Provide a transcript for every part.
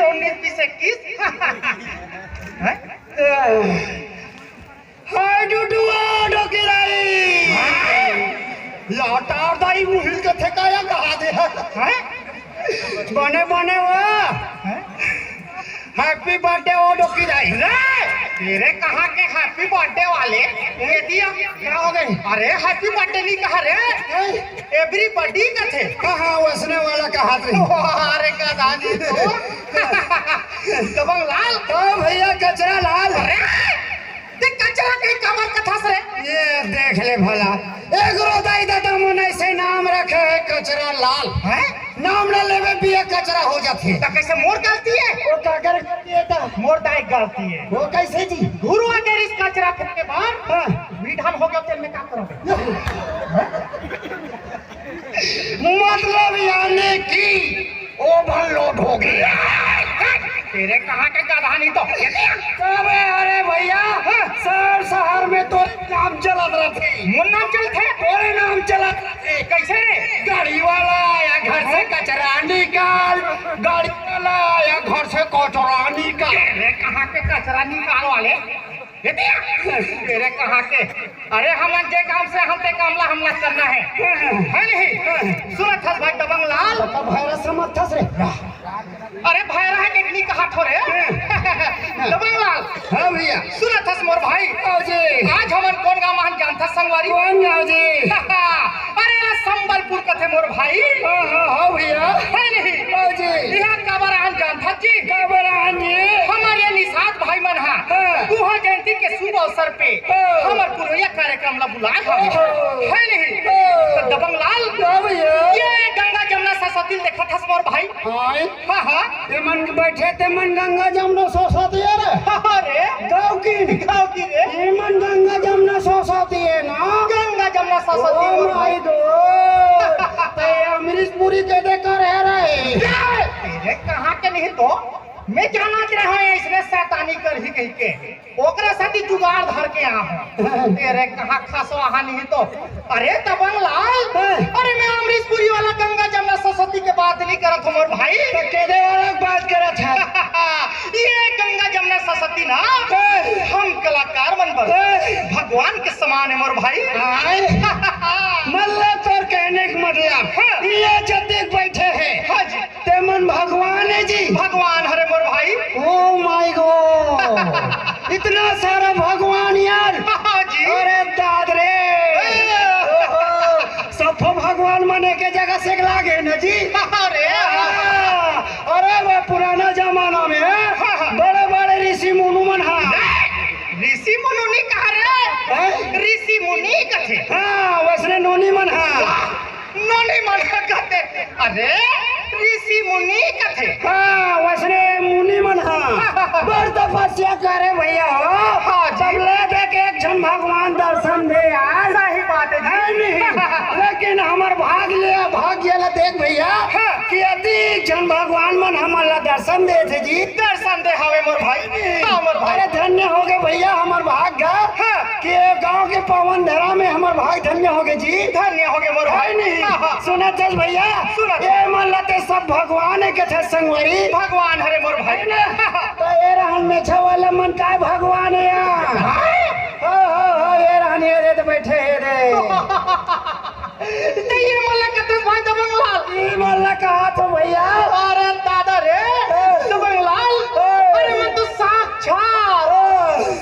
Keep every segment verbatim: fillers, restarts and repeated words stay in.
उन्नीस बीस इक्कीस। हैं? हाय डुडुआ डोकी दाई। लाटार दाई मुहिल के ठेकाया कहा दे। हैं? बने बने हुआ। हैं? Happy birthday ओ डोकी दाई। रे, तेरे कहाँ के happy birthday वाले? ये दिया। क्या हो गई? अरे happy birthday नहीं कहा रे। हैं? Everybody कथे। हाँ, हाँ, वसने वाला कहा थे। अरे गधा जी तो। दबंग लाल। हाँ भैया, कचरा लाल। अरे, ते कचरा के कमर कथस रे। ये देख ले भला। एक रो दाई दादा मन ऐसे नाम रखे है कचरा लाल। हैं? नाम ना लेवे पिए कचरा हो जाथे। त कैसे मोर गलती है? वो काकर गलती है त? मोर दाई गलती है। वो कैसे जी? घुरुवा के रिस कचरा फेंके बार। हाँ। मीठा हो गया तेल में काम करोगे। मतलब यानी कि overload हो गया। तेरे कहाँ के गधा नहीं तो। अबे अरे भैया, शहर शहर में तो नाम चलत रहथे। मोर नाम चलथे? तोरे नाम चलत रहथे। कैसे रे? गाड़ी वाला या घर से कचरा निकाल, गाड़ी वाला या घर से कचरा निकाल। तेरे कहाँ के कचरा निकाल वाले? ये दिया? तेरे कहाँ के? अरे हमन जे काम से हम ते काम ला हमला करना है। है नहीं? सुनत हस भाई दबंग लाल? तो भैरा समझ हस रे। अरे भैरा है कि नहीं कहा थो रे? दबंग लाल। हाँ भैया। सुनत हस मोर भाई? हाँ जी। आज हमन कौन गाँव मान जानत हस संगवारी? कौन गाँव जी? अरे रे संबलपुर कथे मोर भाई। हाँ, हाँ, हाँ भैया। है नहीं? हाँ जी। यहाँ काबर आन जानत हस जी? काबर आन जी? हमारे निषाद भाई मन हा। हाँ। गुहा जयंती के शुभ अवसर पे हाँ। हमर पुरवैया कार्यक्रम ला बुलाए हवे। हाँ। है नहीं? हाँ। तो दबंग लाल, हाँ भैया। ये गंगा जमुना सरस्वती देखत हस मोर भाई? हाँ। हाँ, हाँ। ये मन बैठे ते मन गंगा जमुना सरस्वती है रे। अरे। गाँव की। गाँव की रे। ये मन गंगा जमुना सरस्वती है ना। Ganga Jamuna Saraswati Oh my God। ते अमरीश पुरी के दे कर है रे। अरे कहाँ के नहीं तो? मैं जानत रहे हूँ इसने शैतानी करही कहि के, ओकरे सेती जुगाड़ धर के आ हूँ। तेरे कहाँ खसवा हानि ही तो। अरे दबंग लाल, हाँ। अरे मैं अमरीश पुरी वाला गंगा जमुना सरस्वती के बात नहीं करत हूँ मोर भाई। तो केदे वाला के बात करत है? ये गंगा जमुना सरस्वती ना, हाँ। हम कलाकार मन बर हाँ। भगवान के समान है मोर भाई। हाँ। मतलब तोर कहने का मतलब हाँ। ये जतिक बैठे हैं। हाँ जी। ते मन भगवान है जी। भगवान हरे मोर भाई। Oh my God। इतना सारा भगवान यार। हाँ जी। अरे दाद रे। हाँ। ओहो, सब भगवान मन एक जगह से लागे न जी। अरे। हाँ। अरे वो पुराना जमाना में हाँ, हाँ। बड़े बड़े ऋषि मुनु मन हा। ऋषि मुनु नहीं कहा रे। हैं? ऋषि मुनि कथे। हाँ, वैसने नोनी मन हा। नोनी मन कथे। अरे, ऋषि मुनि कथे। हाँ, वैसने मुनि मन हा। बड़ तपस्या करे भैया हो। हाँ जी। तब ले देख एक झन भगवान दर्शन दे यार। सही बात है जी। है नहीं? लेकिन हमर भाग ले, भाग्य ला देख भैया हाँ। कि अति झन भगवान मन हमन ला दर्शन देथे जी। दर्शन दे हवे मोर भाई। हाँ, मोर भाई। अरे धन्य हो गए भैया हमर भाग गा। हाँ। कि ये गांव के पावन धरा में हमर भाई धन्य हो गए जी। धन्य हो गए मोर भाई। है नहीं? हाँ, हाँ। सुनत हस भैया? सुनत। ये मन ला ते सब भगवान है कथे संगवारी। भगवान हरे मोर भाई। है ना? तो ये रहन मेछा वाला मन काय भगवान है यार। हाँ। हो, हो, हो, ये रहन ये रे तो बैठे हे रे। तो ये मन ला कथस भाई दबंग लाल? ये मन ला कहा तो भैया। अरे दादा रे, दबंग लाल, अरे मन तो साक्षात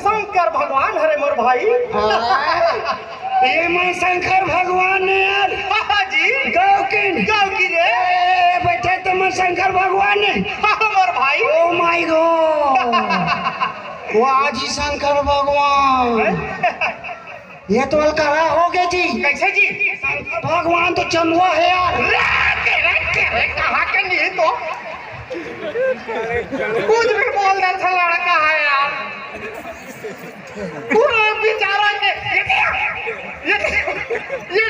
शंकर भगवान हरे मोर भाई। हाँ। ये मन शंकर भगवान ने यार। हाँ जी। गाँव की। गाँव की रे। ए, बैठे तो मन शंकर भगवान ने। हाँ, मोर भाई। Oh my God। वाह जी शंकर भगवान। ये तो अलकरा हो गए जी। कैसे जी? शंकर भगवान तो चंदवा है यार। रे, तेरे, तेरे, कहाँ के नहीं तो? कुछ भी बोल दे, अच्छा लड़का है यार। पूरा बेचारा के, ये, ये, ये,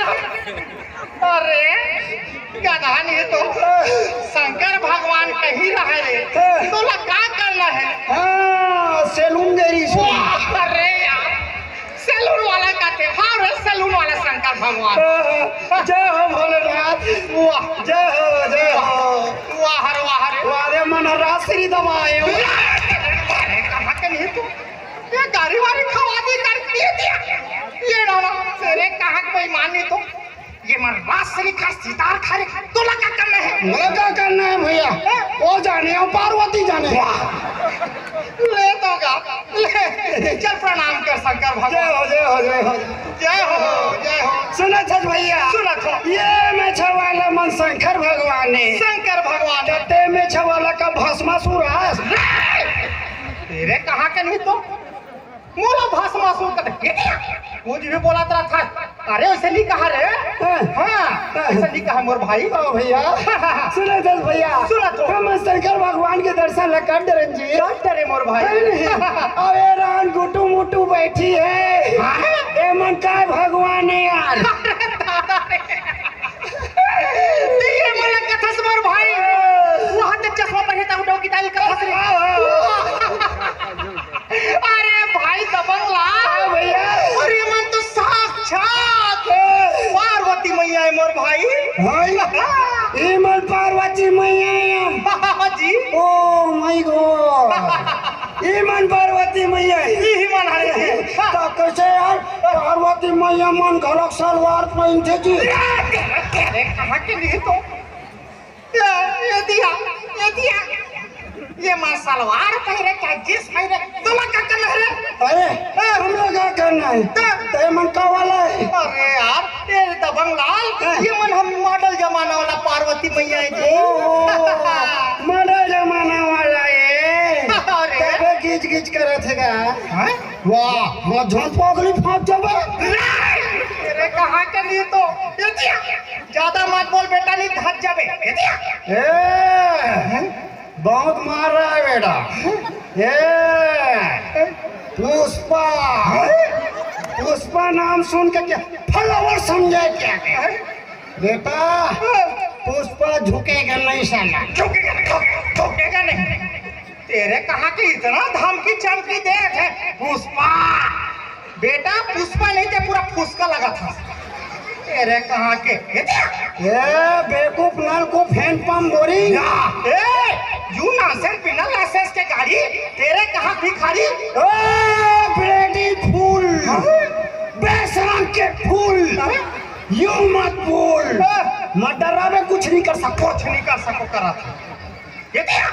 अरे, गधा नहीं तो शंकर भगवान कहीं रहे रे। तोला का करना है? हाँ, सैलून गई इसमें। वाह, अरे यार, सैलून वाला का थे। हाँ रे, सैलून वाला शंकर भगवान। जय हो भोलेनाथ। वाह। जय हो, जय हो। वाह रे, वाह रे। वाह रे, राजश्री दवाए हो। अरे, कहाँ के नहीं तू? ये गाड़ी वाड़ी खवा दी कर दिए दिया। ये डाला, तेरे कहाँ के बेईमान नहीं तू? ये मन राजश्री खा, सितार खा रे, तोला का करना है? मोला का करना है भैया? वो जाने और पार्वती जाने। ले तो गा, ले, चल प्रणाम कर शंकर भगवान। जय हो, जय हो, जय हो। जय हो, जय हो। सुनत हस भैया? सुनत हो। ये मेछा वाला मन शंकर भगवान हे। शंकर भगवान हे। ते मेछा वाला का भस्मासुर आस। तेरे कहाँ के नहीं तो? मोला भस्मासुर का कुछ भी बोलत रहत हस। अरे, वैसे नहीं कहा रे। हाँ। हाँ, वैसे नहीं कहा मोर भाई। ओ भैया, सुनत हस भैया? सुनत हो। हम शंकर भगवान के दर्शन ला कर डरेन जी। कर डरे मोर भाई। है नहीं? अबे रान गुटू मुटू बैठी है। हाँ? ए मन काय भगवान है यार? अरे दादा रे। ते ये मन ला कथस मोर भाई। वहाँ तक चश्मा पहने था, उठाओ की ताली कथस रे। अरे भाई दबंग लाल। हाँ भैया। अरे मन तो साक्षात हाँ। पार्वती मैया है मोर भाई। भाई, ये मन पार्वती मैया है। हाँ जी। Oh my God। ये मन पार्वती मैया है। यही मन हरे। तो कैसे यार पार्वती मैया मन घलक सलवार पहनथे जी? अरे कहाँ के लिए तो? ये, ये दिया, ये दिया। ये मन सलवार पहिरे, चाहे जींस पहिरे, तोला का करना है रे? अरे, ए, हमला का करना है? तो? ते मन का वाला है? अरे यार, ये दबंग लाल, हाँ। ये मन हम मॉडल जमाना वाला पार्वती मैया है जी। ओ, मॉडल जमाना वाला है। अरे। तबे गिच गिच करत है का? हाँ? वाह, हाथ झोंक पगली फांस जाबे। तेरे कहाँ के लिए तो? ये दिया। ज्यादा मत बोल बेटा, नहीं धस जाबे। ए, बहुत मार रहा है बेटा। ए, पुष्पा, पुष्पा नाम सुन के क्या follower समझे क्या? बेटा, पुष्पा झुकेगा नहीं साला। झुकेगा नहीं, झुकेगा नहीं। तेरे कहाँ के इतना धमकी चमकी दे थे पुष्पा। बेटा पुष्पा नहीं थे, पूरा फुसका लगा था। तेरे कहाँ के? ये बेवकूफ नलकूप हैंडपंप बोरिंग। ए, you nonsense, बिना लाइसेंस के गाड़ी, तेरे कहाँ भिखारी? ए, ब्लेडी फूल, हाँ? बेशरम के फूल, हाँ? यूं मत बोल। हाँ। मत डरा, मैं कुछ नहीं कर सकता। कुछ नहीं कर सको करा था। ये क्या?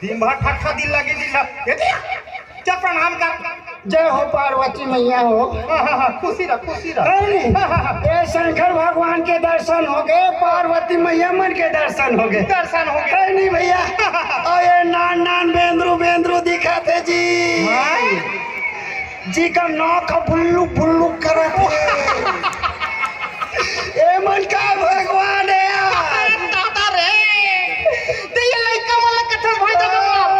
दिन भर ठट्ठा दिल लगे दिल। ये क्या? चल प्रणाम कर। जय हो पार्वती मैया हो। हाँ, हाँ, हाँ, खुशी रह, खुशी रह। है नहीं? हाँ, हाँ, हाँ। ए शंकर भगवान के दर्शन हो गए, पार्वती मैया मन के दर्शन हो गए। दर्शन हो गए। है नहीं भैया? और ये नान नान बेंदरू बेंदरू दिखाते जी। हाँ। जी का नौक बुल्लू बुल्लू करत हे। ए मन का भगवान है यार। अरे दादा रे, ते ये लइका मन ला कथस भाई दबंग लाल।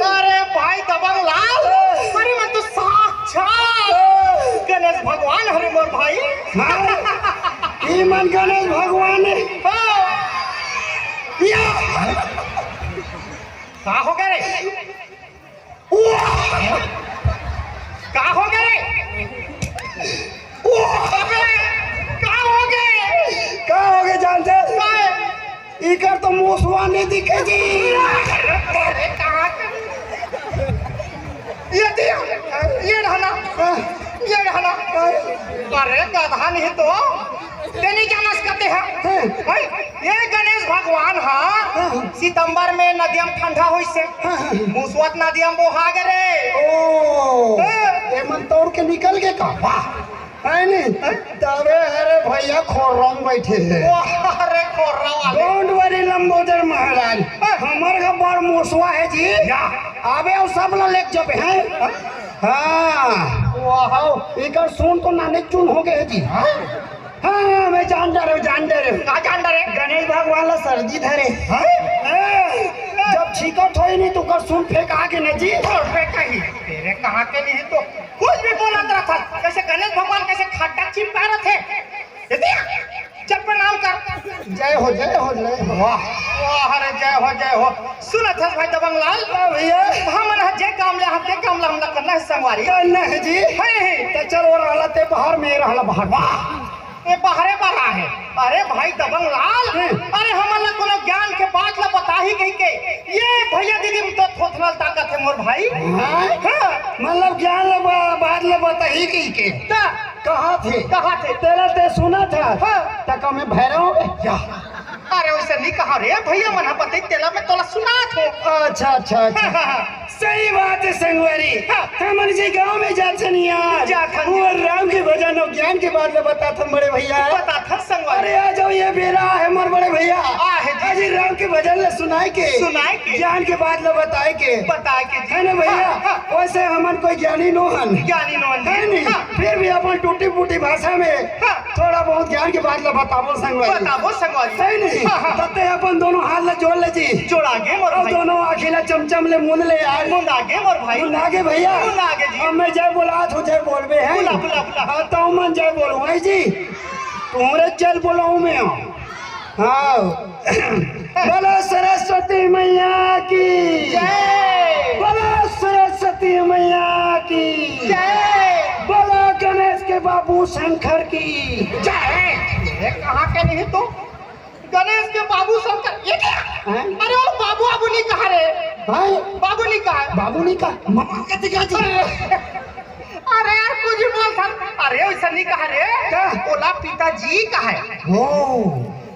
अरे भाई दबंग लाल, अरे मन तो साक्षात गणेश भगवान हरे मोर भाई। हाँ, ई मन गणेश भगवान है। हाँ। या। का हो गया रे? का हो गए? अबे, का हो गए? का हो गए जानते? काय? इकर तो मुसवा नहीं दिखे जी। अरे, कहाँ के? ये दिया, ये रहना, हाँ। ये रहना। हाँ। अरे, गधा नहीं तो। ते नहीं जानस कते हा? हाँ। भाई, ये गणेश भगवान हा, हाँ। सितंबर में नदिया में ठंडा होइस हे। हाँ, हाँ। मुसवत नदिया में बोहा गे रे। ओ, हाँ। ए मन तोड़ के निकल गे का? वाह। है नहीं? हाँ। तबे अरे भैया खोर्रा में बैठे हे। वाह, अरे खोर्रा वाले। Don't worry लंबोदर महाराज, हाँ। हमर का बड़ मुसवा है जी। या। आबे अउ सब ला लेके जबे हैं। हाँ। हाँ। वाह। इकर सुन तो नाने चुन हो गए जी। हाँ। हाँ, मैं जान डरे, जान डरे। का जान डरे? गणेश भगवान ला सर्दी धरे। हाँ? ए, जब छींकत होई नहीं तो ओकर सुन फेंका के न जी। और फेंका ही। तेरे कहाँ के नहीं तो कुछ भी बोलत रहत हे। कैसे गणेश भगवान कैसे खड्डा चिपका रहत हे। ये दिया, चल प्रणाम कर। जय हो, जय हो, जय हो। वाह, वाह रे, जय हो, जय हो। सुनत हस भाई दबंग लाल? हाँ भैया। हमन ह जे काम ले, हम ते काम ला हमला करना है संगवारी। करना है जी। है, है। तो चल वो रहला ते बाहर, मैं रहला बाहर। वाह। ये बाहरे बर आहे। अरे भाई दबंग लाल, हम्म। अरे हमन ला कोनो ज्ञान के बात ला बताही कहिके ये भैया दीदी में तो थोथनल ताकत हे मोर भाई। हाँ? हाँ। मतलब ज्ञान ला बा-, बात ला बताही कहिके। ता कहा थे? कहा थे? तेला ते सुना था? हाँ। तक मैं भैरव हूँ। या। अरे वैसे नहीं कहा रे भैया, मन बते तेला मैं तोला सुनात हूँ। अच्छा, अच्छा, अच्छा। सही बात है संगवारी। हाँ। हमन जी गांव में जात हन यार। जात हन। वो राम के भजन और ज्ञान के बात ला बतात हन बड़े भैया। बतात हन संगवारी। अरे आ जाओ, ये बेरा है मोर बड़े भैया। आ है जी। आज राम के भजन ला सुनाए के। सुनाए के। ज्ञान के बात ला बताए के। बताए के जी। है ना भैया? हाँ, हाँ। वैसे हमन कोई ज्ञानी नो हन। ज्ञानी नो हन। है नहीं? हाँ। फिर भी अपन टूटी फूटी भाषा में हाँ। थोड़ा बहुत ज्ञान के बात ला बताबो संगवारी। बताबो संगवारी। सही नहीं? हाँ, हाँ। तब ते अपन दोनों हाथ ला जोड़ ले जी। जोड़ा गे मोर और भाई। दोनों आँखी ला चमचम ले मूंद ले यार। मूंद आगे मोर भाई। मूंद आगे भैया। मूंद आगे जी। अब मैं जय बोलात हूँ, जय बोलबे हैं। बुला, बुला, बुला। हाँ, तो मन जय बोलूँ, है जी। तुम्हारे जय बोलाऊँ मैं। हाँ। बोलो सरस्वती मैया की। जय। बोलो सरस्वती मैया की। जय। बोलो गणेश के बाबू शंकर की। जय। ये कहाँ के नहीं तू? गणेश के बाबू शंकर, ये क्या? हैं? अरे वो बाबू, बाबू नहीं कहा रे। हैं? बाबू नहीं कहा। बाबू नहीं कहा। मामा कहते क्या जी? अरे, अरे यार, कुछ भी बोल था। अरे, वैसा नहीं कहा रे। क्या? बोला पिताजी कहा है। ओ,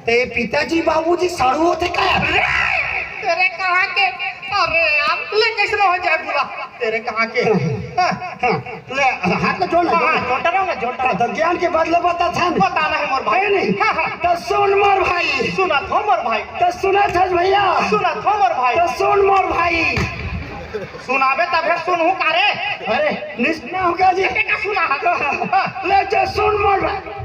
ते पिताजी बाबूजी साड़ू होते का? अरे, तेरे कहाँ के? अरे यार, ले कैसे हो जाए बोला? तेरे कहाँ के? हाँ, हाँ, ले, हाथ में जोड़ ना, हाँ, जोड़ ना। जोड़ता रहूंगा, जोड़ता हाँ, रहूंगा। तो ज्ञान के बदले बता था ना। बताना है मोर भाई। है नहीं? हाँ, हाँ। तो सुन मोर भाई। सुना थो मोर भाई। तो सुना था भैया। सुना थो मोर भाई। तो सुन मोर भाई। सुनाबे तबे सुनहूँ का रे? अरे, निस-, ना होगा जी। बेटा सुना। हाँ, ले, जो सुन मोर भाई।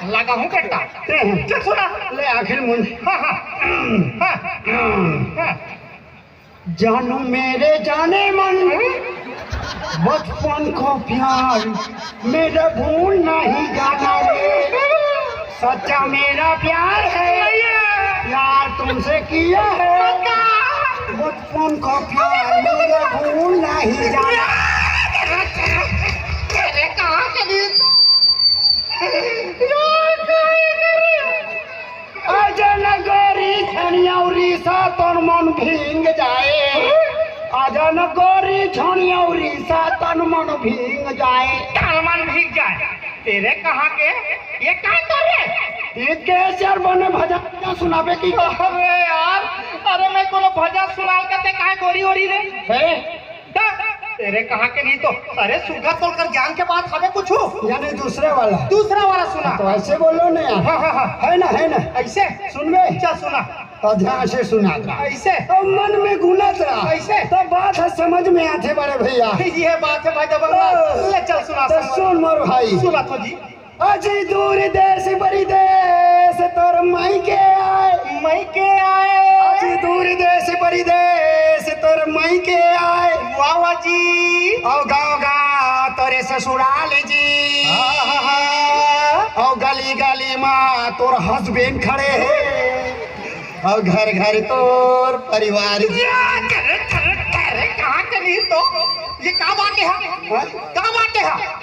लगा हूँ बेटा। ले, ले। चल सुना। ले, आखिर मुन। हाँ, हाँ। हाँ। हाँ। जानू मेरे जाने मन, बचपन को प्यार मेरा भूल नहीं जाना रे। सच्चा मेरा प्यार है, प्यार तुमसे किया है। बचपन को प्यार मेरा भूल नहीं जाना। अरे कहाँ चली? आजा न गोरी झनियौरी सा तोर मन भींग जाए। आजा न गोरी झनियौरी सा तन मन भींग जाए। तन मन भींग जाए। तेरे कहाँ के? ये का कर रे? ये कैसे यार बने भजन सुनाबे की? अरे यार, अरे मैं कोनो भजन सुनाल के ते काहे गोरी ओरी रे? हे? दा, तेरे कहाँ के नहीं तो। अरे सुधा तोर कर ज्ञान के बात हवे कुछ? यानी दूसरे वाला। दूसरा वाला सुना। तो ऐसे बोलो ना यार। हाँ, हाँ, हाँ। है ना, है ना? ऐसे? सुनबे? चल सुना। और ध्यान से सुना था। ऐसे? तो मन में गुनत रहा। ऐसे? तो बात है समझ में आथे बड़े भैया। ये बात है भाई दबंग लाल। ओ। ले चल सुना, तो सुना। सुन मोर भाई। सुना तो जी। अजी दूर देश परदेश तोर मायके आए। मायके आए। अजी दूर देश परदेश तोर मायके आए। वाह, वाह जी। और गाँव गाँव तोरे ससुराल जी। आहा। और गली गली मा तोर हस्बैंड खड़े हैं। और घर घर तोर परिवार जी। अरे, अरे, अरे, कहाँ चली तो? ये का बात है? हाँ? का बात है?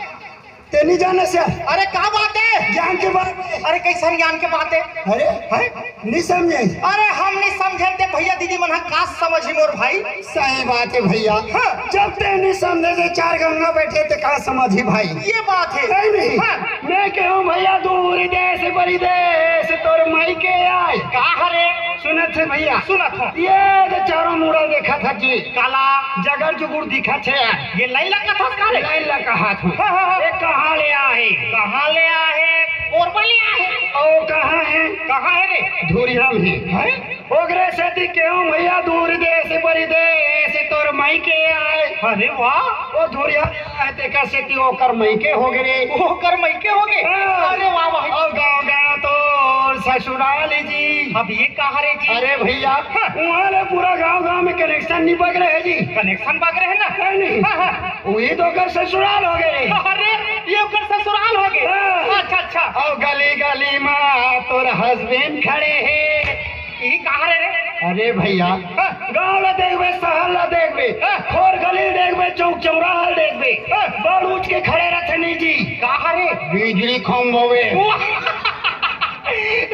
ते नहीं जाने से। अरे, का बात है? ज्ञान के बात है। अरे, कैसन ज्ञान के बात है? अरे, हैं? नहीं समझे। अरे, हम नहीं समझे ते भैया दीदी मन ह का समझी मोर भाई? सही बात है भैया। हाँ। जब ते नहीं समझे ते चार गंगा बैठे ते का समझी भाई? ये बात है। सही नहीं? हाँ। मैं कहूँ भैया दूर देश परदेश तोर मायके आए। का हरे? सुनत है भैया? सुनत है। ये तो चारों मुड़ा देखा था जी। काला? जगर जुगुर दिखा थे। ये लाइन लगा था का रे? लाइन लगा हाथ में। हाँ, हाँ, हाँ। ये कहाँ ले आए? कहाँ ले आए? कोरबा ले आए। ओ कहाँ है? कहाँ है रे? धुरिया में। हैं? ओकरे सेती केहू भैया दूर देश परदेश तोर मायके आए। अरे वाह। ओ धुरिया आए तेकर सेती ओकर मायके हो गे रे। ओकर मायके हो गे? हाँ। अरे वाह, वाह। ओ गाँव गाँव तोर ससुराल जी। अब ये कहाँ रे जी? अरे भैया, हाँ। वहाँ ले पूरा गाँव गाँव में कनेक्शन नहीं बग रहे जी। कनेक्शन बग रहे ना? नहीं, नहीं। हाँ, हाँ। वही तो ओकर ससुराल हो गे। अरे, ये ओकर ससुराल हो गे। हाँ। अच्छा, अच्छा। और गली गली मा तोर हस्बैंड खड़े हैं। ये कहाँ रहे रे? अरे भैया, गांव ला देखबे, शहर ला देखबे, खोर गली देखबे, चौक चौराहा देखबे, बड़ ऊंच के खड़े रथे नी जी। कहाँ रे? बिजली खंभा में। वाह!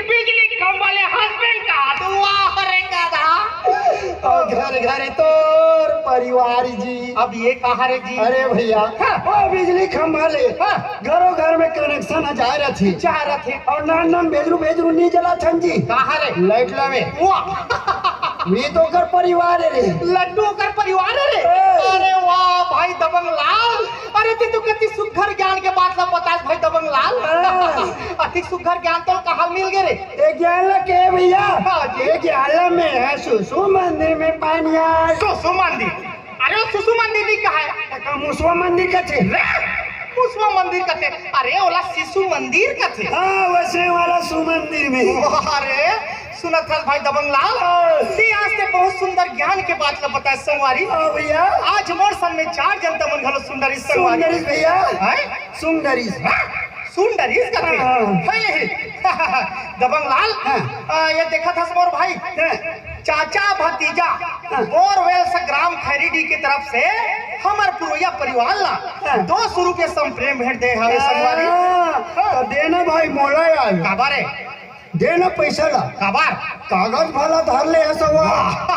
बिजली खंभा ले husband का तो वाह रे गधा। और घर घर तोर परिवार जी। अब ये कहाँ रे जी? अरे भैया, हाँ। वो बिजली खंभा ले, हाँ। घरों घर में connection आ जाए रथी। जा रथे। और नान नान भेजरू भेजरू नी जला थन जी। कहाँ रे? Light लावे। वाह! ये तो ओकर परिवार है रे। लड्डू ओकर परिवार है रे। ए। अरे वाह भाई दबंग लाल, अरे ते तो कति सुघर ज्ञान के बात ला बतास भाई दबंग लाल। हाँ। अति सुघर ज्ञान तो कहाँ मिल गे रे? ये ज्ञान ला के भैया? हाँ जी। ये ज्ञान ला में है सुसु मंदिर में पानी आए। सुसु मंदिर? अरे वो सुसु मंदिर नहीं कहा है। का मुसवा मंदिर कथे? रे, मुसवा मंदिर कथे। अरे ओला शिशु मंदिर कथे। हाँ, वैसे वाला सुमंदिर में। अरे सुनत हस भाई दबंग लाल, हाँ। ते आज ते बहुत सुंदर ज्ञान के बात ला बताए संगवारी। हाँ भैया। आज मोर संग में चार जन तमन घलो सुंदरी संगवारी। सुंदरी भैया। हैं? सुंदरी। हाँ, सुंदरी कथे। हाँ। है। दबंग लाल, हाँ। आ, ये देखत हस मोर भाई, हाँ। चाचा भतीजा, हाँ। बोरवेल से ग्राम खैरीडी की तरफ से हमर पुरवैया परिवार ला हाँ। दो सौ रुपया संप्रेम भेंट दे हवे संगवारी। हाँ। हाँ। तो देना भाई मोला यार। काबर है? देना पैसा ला। काबर? कागज भला धर ले है सवा।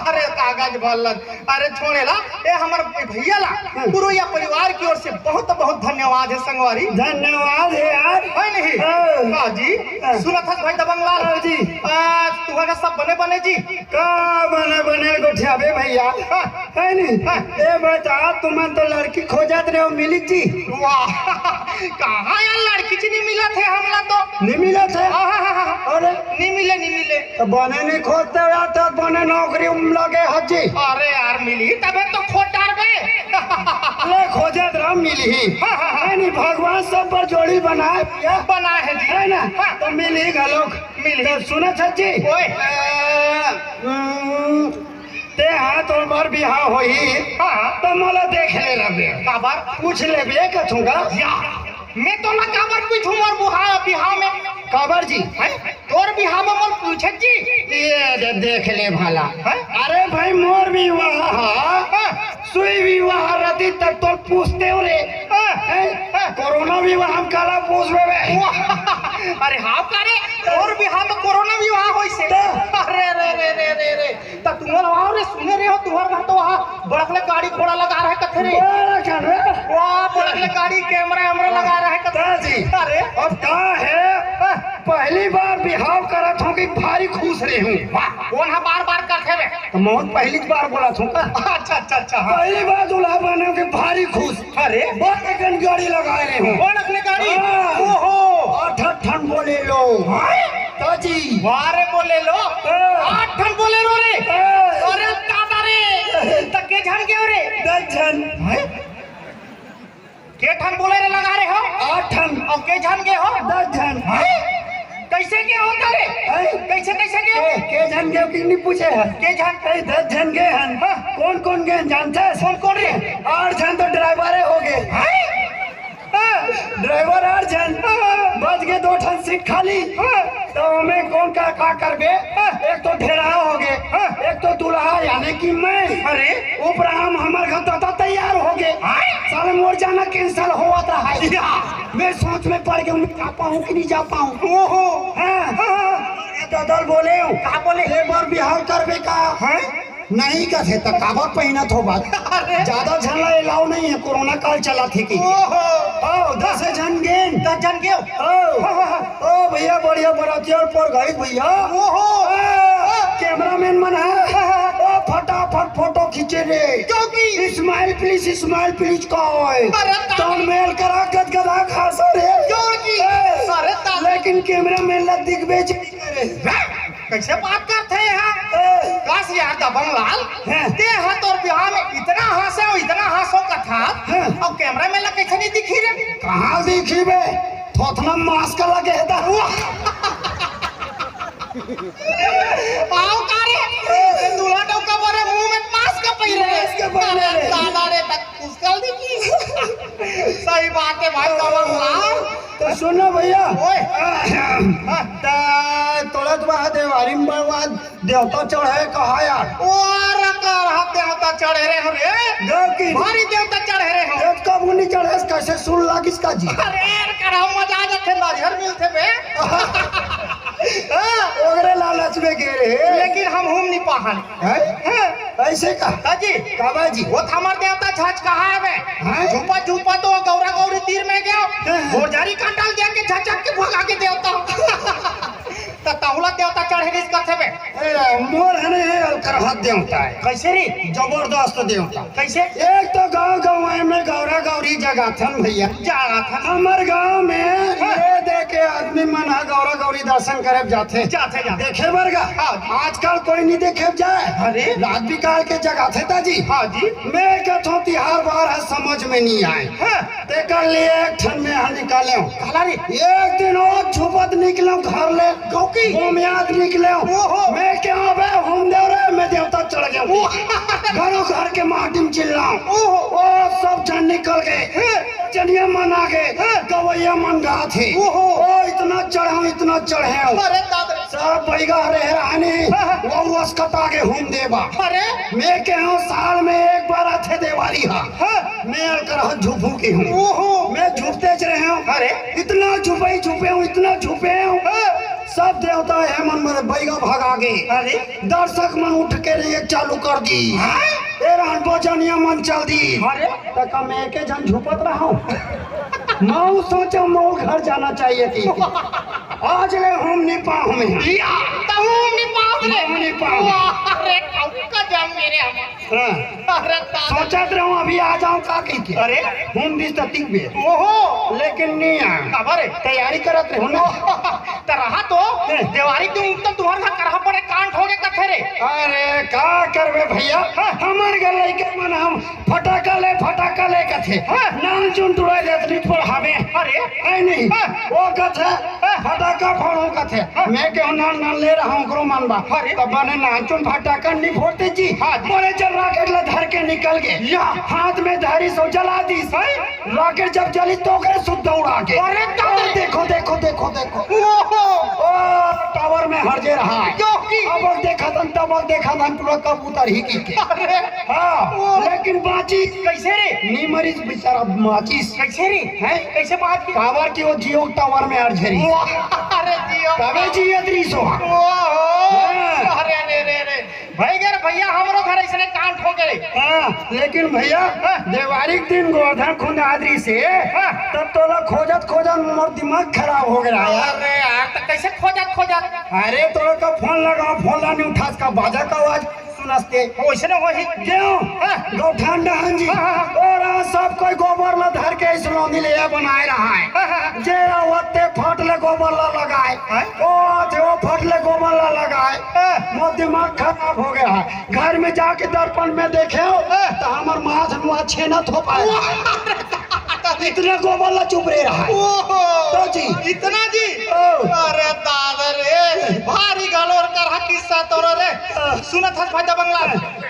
अरे कागज भला, अरे छोड़े ला, ए हमर भैया ला, हम्म। पुरवैया परिवार की ओर से बहुत बहुत धन्यवाद है संगवारी। धन्यवाद है यार। है नहीं? हाँ। हाँ जी। हाँ। सुनत हस भाई दबंग लाल। हाँ जी। आ, तुम्हारा सब बने बने जी? का बने बने गोठियाबे भैया? हाँ। है नहीं? हाँ। ए बता, तुमन तो लड़की खोजत रहे हो, मिली जी? वाह, कहाँ यार लड़की जी नहीं मिलत है हमला तो। नहीं मिलत है? हाँ, हाँ, हाँ, हाँ। अरे? नहीं मिले, नहीं मिले। तो बने नहीं खोजते यार, तो बने नौकरी लगे हजी। अरे यार, मिली तबे तो खोज डारबे। ले खोजत रह, मिली ही। हाँ, हाँ, हाँ। है नहीं, भगवान सब पर जोड़ी बनाए भैया। बनाए है जी। है ना? हाँ। तो मिली घलोक। मिली। तो सुनत हजी? ओए। हम्म, ते हाँ, तोर बर बिहाव होही, हाँ। त मोला देख ले रबे। काबर? पूछ लेबे कथूंगा। या, मैं तोला काबर पूछूं मोर बुहा-, बिहाव में? काबर जी? हैं? तोर बिहाव में मोर पूछत जी? ये दे, देख ले भाला। हैं? अरे भाई, मोर बिहाव, हाँ। सुई बिहाव रती तब तो पूछते हो रे। हाँ। हैं? हाँ। कोरोना बिहाव हम काला पूछबे बे? वाह। अरे हाँ का रे, तोर बिहाव तो कोरोना बिहाव होइसे। तो? अरे रे रे रे रे रे। त तुमन वहाँ रे सुने रहे हो, तुम्हारे घर तो वहाँ बड़कले गाड़ी घोड़ा लगा रहे कथे रे। बड़कले रे। वाह, बड़कले गाड़ी, कैमरा वैमरा लगा रहे कथे। हाँ जी। अरे। अब का है? हाँ। पहली बार बिहाव करत हूँ कि भारी खुश रहे हूँ। वाह, कौन है बार बार करथे बे? तो मौत पहली बार बोला था। अच्छा, अच्छा, अच्छा, हाँ। पहली बार दूल्हा बने हूँ कि भारी खुश। अरे। बड़कन गाड़ी लगा रहे हूँ। बड़कले गाड़ी? हाँ। ओहो। आठ आठ ठन बोले लो। हाँ? काजी। वाह रे बोले लो। हाँ। आठ ठन बोले लो रे। हाँ। अरे दादा रे। त के झन गेव रे? दस झन। हैं? के ठन बोले रे लगा रहे हो? आठ ठन। अउ के झन गे हो? दस झन। हैं? कैसे के होता रे? हैं? कैसे, कैसे के हो? के, के झन गेव कि नहीं पूछे है? के झन? ए, दस झन गे हन। हाँ। कौन कौन गे हन जानते हैं? कौन कौन रे? आठ झन तो ड्राइवरे हो गए। हैं? हाँ, ड्राइवर आठ झन, बच गे दो ठन सीट खाली। हाँ। तो हमें कौन का, का करबे? हाँ। एक तो ढेरा हो गए, हाँ। एक तो दूल्हा यानी कि मैं। अरे। उपराम हमर घर दादा तैयार हो गए। हाँ। साले मोर जाना cancel होवत रहा है। या। मैं सोच में पड़ गया हूँ, मैं जा पाऊँ कि नहीं जा पाऊँ। ओहो। हाँ। हाँ। दादा बोले हूँ। का बोले? एक बार बिहाव करबे का? हाँ? नहीं कथे त काबर पहिनत हो बात? अरे। ज्यादा झन ला allow नहीं है, कोरोना काल चलत हे कि। ओहो। ओ, दस झन गेन। दस झन गेव। ओ। हाँ, हाँ, हाँ। ओ भैया, बढ़िया बराती और पर गई भैया। ओहो। ओ, कैमरामैन मन है। हाँ, हाँ, हाँ। ओ, फटाफट फोटो खींचे रे। क्योंकि? Smile please, smile please का होए। अरे, thumbnail करा गदगदा खासा रे। क्योंकि? ए, अरे, ता- लेकिन कैमरामैन ला दिख बेच नहीं करे। कैसे बात करथे यहाँ? ए। कस यार दबंग लाल, हाँ। ते ह तोर बिहाव में इतना हंसे हो, इतना हंसो कथा, हाँ। अउ कैमरामैन ला कैसे नहीं दिखी रे? कहाँ दिखी बे? थोथना mask लगे है ता। वाह। आओ का रे? ए, दूल्हा डौका बरे मुंह में mask पहिरे रे। Mask पहिरे रे। दादा रे, तक कुछ कर दी। सही बात है भाई, दबंग लाल। तो सुन ना भैया। ओए। हाँ। त तोला तो वहाँ देवारी में बरबाद देवता चढ़े कहा यार? ओ, अरे करहा देवता चढ़े रे हो रे। देव की भारी देवता चढ़े रे हो। देव कब नहीं चढ़े, कैसे सुन लागिस का जी? अरे करहा मजा आ जाथे, नारियर मिलथे बे। हाँ। ओकरे लालच में गे रे। लेकिन हम हूम नहीं पाहन। हैं? हाँ। ऐसे का? का जी? काबा जी? वो तो हमार देवता झच कहा है बे। हैं? झूपा झूपा तो गौरा गौरी तीर में गया। हैं? बोरझारी कांटा ल दे के झचक के भगा के देवता। त तहुला देवता चढ़े रिस कथे बे। ए, मोर हने हे अलकरहा देवता है। कैसे रे? जबरदस्त देवता। कैसे? एक तो गांव गंवाई में गौरा गौरी जगाथन भैया। जगाथन। हमर गांव में हाँ। ये दे के आदमी मन ह गौरा गौरी दर्शन करे जाथे। जाथे, जाथे। देखे बर गा? हाँ। आजकल कोई नहीं देखे जाए। अरे। रात बिकाल के जगाथे ता जी। हाँ जी। मैं कथों तिहार बार ह समझ में नहीं आए। हाँ। तेकर लिए एक ठन मैं ह निकालेंव। काला रे? एक दिन और झुपत निकलेंव घर ले। गौकी? बोमियात निकलेंव। ओहो। मैं कहेंव बे हूम देव रे, मैं देवता चढ़ गेंव। ओह। घरों घर के माटी में चिल्लांव। ओहो। ओ सब झन निकल गे। हैं। जनिया मन आ गे। हैं। गवैया मन गाथे। ओहो। ओ इतना चढ़ेंव, इतना चढ़ेंव। अरे दादा। सब बइगा हरे हराने। हाँ, हाँ। वो वस कटा के हूम देबा। अरे। मैं कहेंव साल में एक बार आथे देवारी हा। हाँ। मैं अलकरहा झुपू के हूँ। ओहो। मैं झुपते च रहे हूँ। अरे। इतना झुपे, झुपे हूँ, इतना झुपे हूँ। हाँ। सब देवता हे मन मेरे बइगा भगा गे। अरे। दर्शक मन उठ के रे चालू कर दी। हाँ। ए रहन बजनिया मन चल दी। अरे। तक मैं एके झन झुपत रहा हूँ। मऊ सोचा मऊ घर जाना चाहिए कि आज ले हूम नहीं पाहूं मैं। या, त हूम नहीं पाहूं रे। हूम नहीं पाहूं। वाह, अरे, ठौका जाम मेरे हम। हाँ। अरे, दादा। सोचत रहूं अभी आ जाऊं का कह के। अरे। हूम दिस त तिक बे। ओहो। लेकिन नहीं आ। काबर रे? तैयारी करत रहूं ना। त रहा तो, हैं। देवारी के उत्तम तुहर घर करहा पड़े कांड हो गे कथे रे। अरे, का करबे भैया? हाँ। हमर घर लइका मन हम फटाका ले, फटाका ले कथे। हाँ। नान चुन टुरा देत नित पर हवे। अरे। है नहीं। हाँ। वो कथे, हाँ। फटाका फोड़ो कथे। हाँ। मैं कहूँ नान नान ले रहा हूँ, ओकरो मन बा। अरे। तब बने नान चुन फटाका नहीं फोड़ते जी। हाँ जी। बड़े जन राकेट ला धर के निकल गे। या। हाथ में धारी सो जला दी। हाँ। राकेट जब जली तो ओकरे सुद्धा उड़ा के। अरे, ओ, देखो, देखो, देखो, देखो। ओहो। ओ, टावर में हर जे रहा है। क्यों की? अब देखा तन, तब देखा तन, पूरा कबूतर ही की के। अरे। हाँ, ओ। लेकिन बाची। कैसे रे? नी मरीज बेचारा माचिस। कैसे रे? हैं? कैसे बात की? काबर की वो जियो टावर में हर झरी। वाह, अरे जियो। तबे जियो दृश्य हो। ओहो। हाँ। अरे, रे, रे, रे। भई गे रे भैया, हमरो घर अइसने कांड हो गे। हाँ, लेकिन भैया, हाँ। देवारी के दिन गोवर्धन खुंद आदरी से, हाँ। तब तोला खोजत खोजत मोर दिमाग खराब हो गे यार। अरे यार, त कैसे खोजत खोजत? अरे, तोरा का फोन लगाओ, फोन ला नहीं उठास का बाजा का आवाज सुनस ते। वैसने होही। क्यों? हाँ। गौठान डहन जी। हाँ, हाँ, हाँ। और सब कोई गोबर ला धर के इस लोंदी ले बनाए रहा है। हाँ, हाँ, हाँ। जे आवत ते फट ले गोबर ला लगाए। हाँ। ओ, जे वो फट ले गोबर ला लगाए। हाँ। मोर दिमाग खराब हो गया है। घर में जाके दर्पण में देखे हो, हाँ। तो हमर माथ नुआ छेना थोपाए। वाह। इतने गोबर ला चुप रे रहा है। ओहो। तो जी। इतना जी? ओ। अरे दादा रे, भारी गलोर करहा किस्सा तोरो रे। हाँ। सुनत हस भाई दबंगला,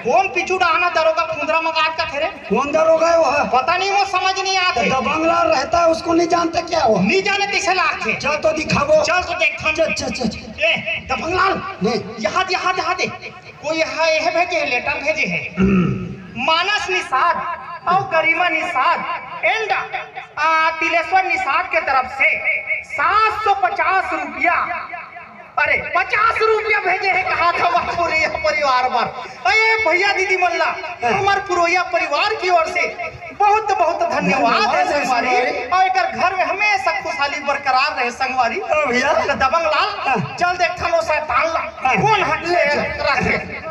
कौन पीछू डहाना दरोगा खुंदरा मगात कथे रे? कौन दरोगा है वो? पता नहीं, वो समझ नहीं आते। तो दबंगला रहता है, उसको नहीं जानते क्या वो? नहीं जाने कैसे लागथे। चल तो दिखाबो। चल तो देख हम। चल, चल, चल, चल। ए, दबंगलाल, नहीं। यहाँ दे, यहाँ दे, यहाँ दे। कोई यहाँ यह भेजे है, लेटर भेजे है। मानस निषाद और गरिमा निषाद and, आ, तिलेश्वर निषाद के तरफ से सात सौ पचास रुपया, अरे, पचास रुपया भेजे है, कहा था वह पुरैया परिवार बर। अरे भैया दीदी मन ला, हमार पुरैया परिवार की ओर से बहुत बहुत धन्यवाद है संगवारी। और एकर घर में हमेशा खुशहाली बरकरार रहे संगवारी। हाँ भैया। तो दबंग लाल, हाँ। चल देख थानो शैतान ला, हाँ। कौन हट ले रखे।